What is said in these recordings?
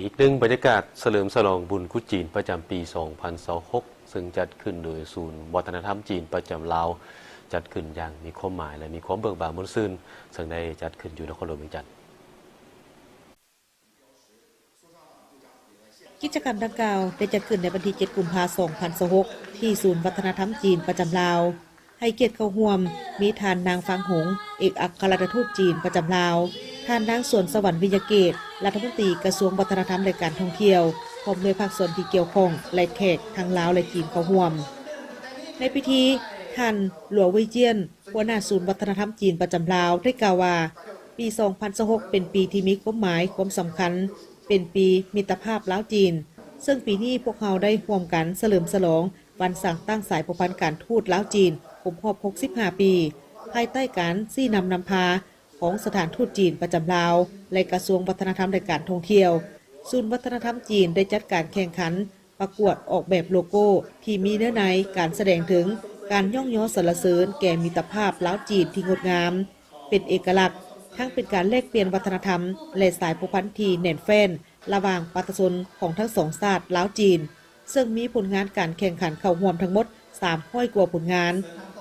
ອີກໜຶ່ງ ບັນຍາກາດສະເຫຼີມສະຫຼອງບຸນກຸດຈີນປະຈຳປີສອງພັນຊາວຫົກ ເຊິ່ງຈັດຂຶ້ນໂດຍສູນວັດທະນະທຳຈີນປະຈຳລາວ ຈັດຂຶ້ນຢ່າງມີຄວາມໝາຍ ແລະ ມີຄວາມເບີກບານມ່ວນຊື່ນ ເຊິ່ງໄດ້ຈັດຂຶ້ນຢູ່ນະຄອນຫຼວງວຽງຈັນ. ກິດຈະກຳດັ່ງກ່າວໄດ້ຈັດຂຶ້ນໃນວັນທີເຈັດ ກຸມພາ ສອງພັນຊາວຫົກ ທີ່ສູນວັດທະນະທຳຈີນປະຈຳລາວ. ໃຫ້ກຽດເຂົ້າຮ່ວມ ມີທ່ານນາງ ຟາງ ຫົງ ເອກອັກຄະລັດຖະທູດຈີນປະຈຳລາວ, ທ່ານນາງ ສວນສະຫວັນ ວິຍະເກດ ລັດຖະມົນຕີກະຊວງວັດທະນະທຳ ແລະ ການທ່ອງທ່ຽວ, ພ້ອມດ້ວຍພາກສ່ວນທີ່ກ່ຽວຂ້ອງ ແລະ ແຂກທັງລາວ ແລະ ຈີນເຂົ້າຮ່ວມ. ໃນພິທີ, ທ່ານ ຫຼວວ ເວີຍຈຽນ ຫົວໜ້າສູນວັດທະນະທຳຈີນປະຈຳລາວ ໄດ້ກ່າວວ່າ, ປີສອງພັນຊາວຫົກ ເປັນປີທີ່ມີຄວາມໝາຍ, ຄວາມສຳຄັນ, ເປັນປີມິດຕະພາບລາວ-ຈີນ, ເຊິ່ງປີນີ້ພວກເຮົາໄດ້ຮ່ວມກັນສະເຫຼີມສະຫຼອງ ວັນສ້າງຕັ້ງສາຍພົວພັນການທູດລາວ-ຈີນ ຄົບຮອບ ຫົກສິບຫ້າ ປີ, ພາຍໃຕ້ການຊີ້ນຳນຳພາຂອງສະຖານທູດຈີນປະຈຳລາວ ແລະ ກະຊວງວັດທະນະທຳ ແລະ ການທ່ອງທ່ຽວ. ສູນວັດທະນະທຳຈີນໄດ້ຈັດການແຂ່ງຂັນປະກວດອອກແບບໂລໂກ້ ທີ່ມີເນື້ອໃນການສະແດງເຖິງການຍ້ອງຍໍສັນລະເສີນແກ່ມິດຕະພາບລາວ-ຈີນທີ່ງົດງາມ, ເປັນເອກະລັກ, ທັງເປັນການແລກປ່ຽນວັດທະນະທຳ ແລະ ສາຍພົວພັນທີ່ແໜ້ນແຟ້ນ ລະຫວ່າງປະຊາຊົນຂອງທັງສອງຊາດລາວ-ຈີນ, ເຊິ່ງມີຜົນງານການແຂ່ງຂັນເຂົ້າຮ່ວມທັງໝົດສາມຮ້ອຍກວ່າຜົນງານ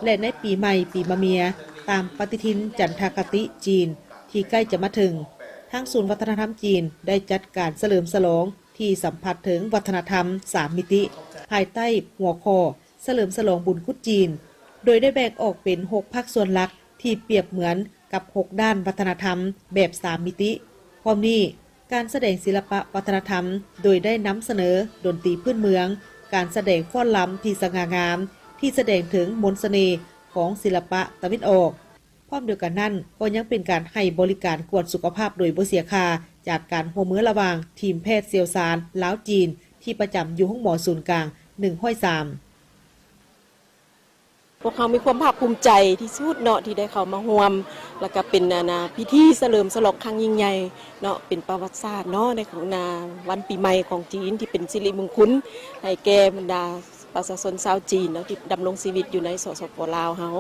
ແລະ ໃນປີໃໝ່ປີມະເມຍ ຕາມປະຕິທິນຈັນທະຄະຕິຈີນທີ່ໃກ້ຈະມາເຖິງ, ທາງສູນວັດທະນະທຳຈີນໄດ້ຈັດການສະເຫຼີມສະຫຼອງທີ່ສຳຜັດເຖິງວັດທະນະທຳສາມມິຕິ ພາຍໃຕ້ຫົວຂໍ້ ສະເຫຼີມສະຫຼອງບຸນກຸດຈີນ, ໂດຍໄດ້ແບ່ງອອກເປັນຫົກພາກສ່ວນຫຼັກທີ່ປຽບເໝືອນກັບຫົກດ້ານວັດທະນະທຳແບບສາມມິຕິ. ພ້ອມນີ້, ການສະແດງສິລະປະວັດທະນະທຳ ໂດຍໄດ້ນຳສະເໜີດົນຕີພື້ນເມືອງ, ການສະແດງຟ້ອນລຳທີ່ສະຫງ່າງາມ, ທີ່ສະແດງເຖິງມົນສະເໜ່ຂອງສິລະປະຕາເວັນອອກ. ພ້ອມດຽວກັນນັ້ນ, ກໍຍັງເປັນການໃຫ້ບໍລິການກວດສຸຂະພາບໂດຍບໍ່ເສຍຄ່າ ຈາກການຮ່ວມມືລະຫວ່າງທີມແພດຊ່ຽວຊານລາວ-ຈີນ ທີ່ປະຈຳຢູ່ໂຮງໝໍສູນກາງໜຶ່ງຮ້ອຍສາມ. ພວກເຮົາມີຄວາມພາກພູມໃຈທີ່ສຸດເນາະ ທີ່ໄດ້ເຂົ້າມາຮ່ວມ ແລ້ວກໍເປັນ ອັນນ່າ ພິທີສະເຫຼີມສະຫຼອງຄັ້ງຍິ່ງໃຫຍ່ເນາະ ເປັນປະຫວັດສາດເນາະ ໃນ ໃນວັນປີໃໝ່ຂອງຈີນ ທີ່ເປັນສິລິມຸງຄຸນໃຫ້ແກ່ບັນດາປະຊາຊົນຊາວຈີນເນາະ ທີ່ດຳລົງຊີວິດຢູ່ໃນ ສສປ ລາວເຮົາ.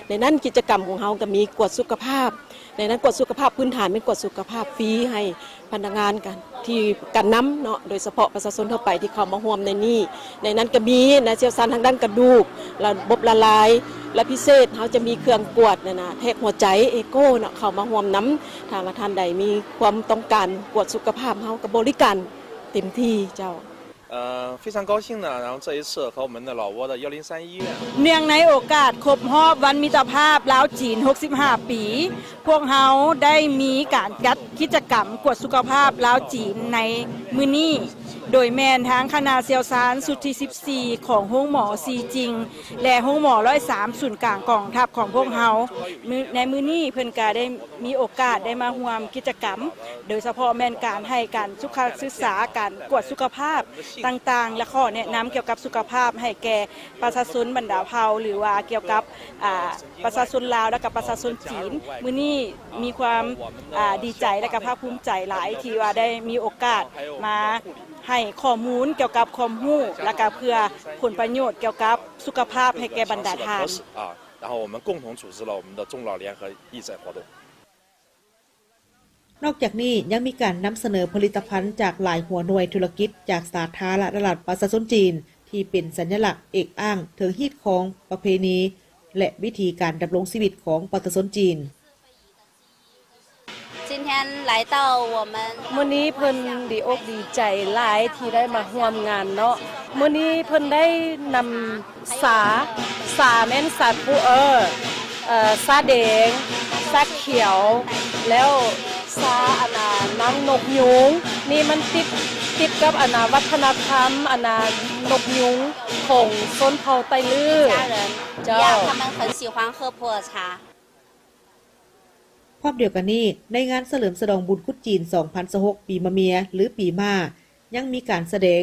ໃນນັ້ນກິດຈະກຳຂອງເຮົາກໍມີກວດສຸຂະພາບ ໃນນັ້ນກວດສຸຂະພາບພື້ນຖານ ແມ່ນກວດສຸຂະພາບຟຣີໃຫ້ພະນັກງານການ ທີ່ການນຳເນາະ ໂດຍສະເພາະປະຊາຊົນທົ່ວໄປທີ່ເຂົ້າມາຮ່ວມໃນນີ້. ໃນນັ້ນກໍມີນັກຊ່ຽວຊານທາງດ້ານກະດູກ, ລະບົບລະລາຍ ແລະ ພິເສດເຮົາຈະມີເຄື່ອງກວດ ນັ້ນນະ ແທກຫົວໃຈ ເອໂກ ເນາະ ເຂົ້າມາຮ່ວມນຳ. ຖ້າວ່າທ່ານໃດມີຄວາມຕ້ອງການກວດສຸຂະພາບ ເຮົາກໍບໍລິການເຕັມທີ່ເຈົ້າ. 呃，非常高兴呢，然后这一次和我们的老挝的幺零三医院 ເນື່ອງໃນໂອກາດຄົບຮອບວັນມິດຕະພາບລາວ-ຈີນ ຫົກສິບຫ້າ ປີ, ພວກເຮົາໄດ້ມີການຈັດກິດຈະກຳກວດສຸຂະພາບລາວ-ຈີນໃນມື້ນີ້, ໂດຍແມ່ນທາງຄະນະຊ່ຽວຊານຊຸດທີສິບສີ່ ຂອງໂຮງໝໍຊີຈິງ ແລະ ໂຮງໝໍຮ້ອຍສາມ ສູນກາງກອງທັບຂອງພວກເຮົາ. ມື້ ໃນມື້ນີ້ເພິ່ນກະໄດ້ ມີໂອກາດໄດ້ມາຮ່ວມກິດຈະກຳ, ໂດຍສະເພາະແມ່ນການໃຫ້ການສຸຂະສຶກສາ, ການກວດສຸຂະພາບຕ່າງໆ ແລະ ຂໍ້ແນະນຳກ່ຽວກັບສຸຂະພາບໃຫ້ແກ່ປະຊາຊົນບັນດາເຜົ່າ ຫຼືວ່າກ່ຽວກັບ ອາ ປະຊາຊົນລາວ ແລະ ກະປະຊາຊົນຈີນ. ມື້ນີ້ມີຄວາມ ອາ ດີໃຈ ແລະ ກະພາກພູມໃຈຫຼາຍ ທີ່ວ່າໄດ້ມີໂອກາດມາໃຫ້ຂໍ້ມູນກ່ຽວກັບຄວາມຮູ້ ແລະ ກະເພື່ອຜົນປະໂຫຍດກ່ຽວກັບສຸຂະພາບໃຫ້ແກ່ບັນດາທ່ານ. 然后我们共同组织了我们的中老联合义载活动。 ນອກຈາກນີ້ຍັງມີການນຳສະເໜີຜະລິດຕະພັນຈາກຫຼາຍຫົວໜ່ວຍທຸລະກິດຈາກສາທາລະນະລັດປະຊາຊົນຈີນ ທີ່ເປັນສັນຍະລັກເອກອ້າງເຖິງຮີດຄອງປະເພນີ ແລະ ວິຖີການດຳລົງຊີວິດຂອງປະຊາຊົນຈີນ. 今天来到我们 ມື້ນີ້ເພິ່ນດີອົກດີໃຈຫຼາຍທີ່ໄດ້ມາຮ່ວມງານເນາະ. ມື້ນີ້ເພິ່ນໄດ້ນຳ ຊາ ຊາແມ່ນຊາຄູເອີ ເອີ ຊາແດງ ຊາຂຽວ ແລ້ວຊາ ອັນນ່າ ນາງນົກຍູງ ນີ້ມັນຕິດ ຕິດກັບ ອັນນ່າ ວັດທະນະທຳ ອັນນ່າ ນົກຍູງຂອງຊົນເຜົ່າໄຕລື້ ເຈົ້າ. 他们很喜欢喝普洱茶。 ພ້ອມດຽວກັນນີ້, ໃນງານສະເຫຼີມສະຫຼອງບຸນກຸດຈີນສອງພັນຊາວຫົກ ປີມະເມຍ ຫຼື ປີມ້າ ຍັງມີການສະແດງ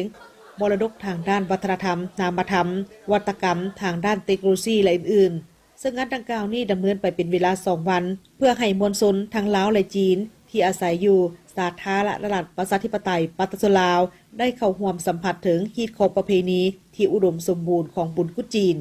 ມໍລະດົກທາງດ້ານວັດທະນະທຳ, ນາມະທຳ, ວັດຕະກຳ, ທາງດ້ານເຕັກໂນໂລຊີ ແລະ ອື່ນໆ. ເຊິ່ງງານດັ່ງກ່າວນີ້ດຳເນີນໄປເປັນເວລາສອງວັນ ເພື່ອໃຫ້ມວນຊົນທັງລາວ ແລະ ຈີນ ທີ່ອາໄສຢູ່ສາທາລະນະລັດປະຊາທິປະໄຕປະຊາຊົນລາວ ໄດ້ເຂົ້າຮ່ວມສຳຜັດເຖິງຮີດຄອງປະເພນີທີ່ອຸດົມສົມບູນຂອງບຸນກຸດຈີນ.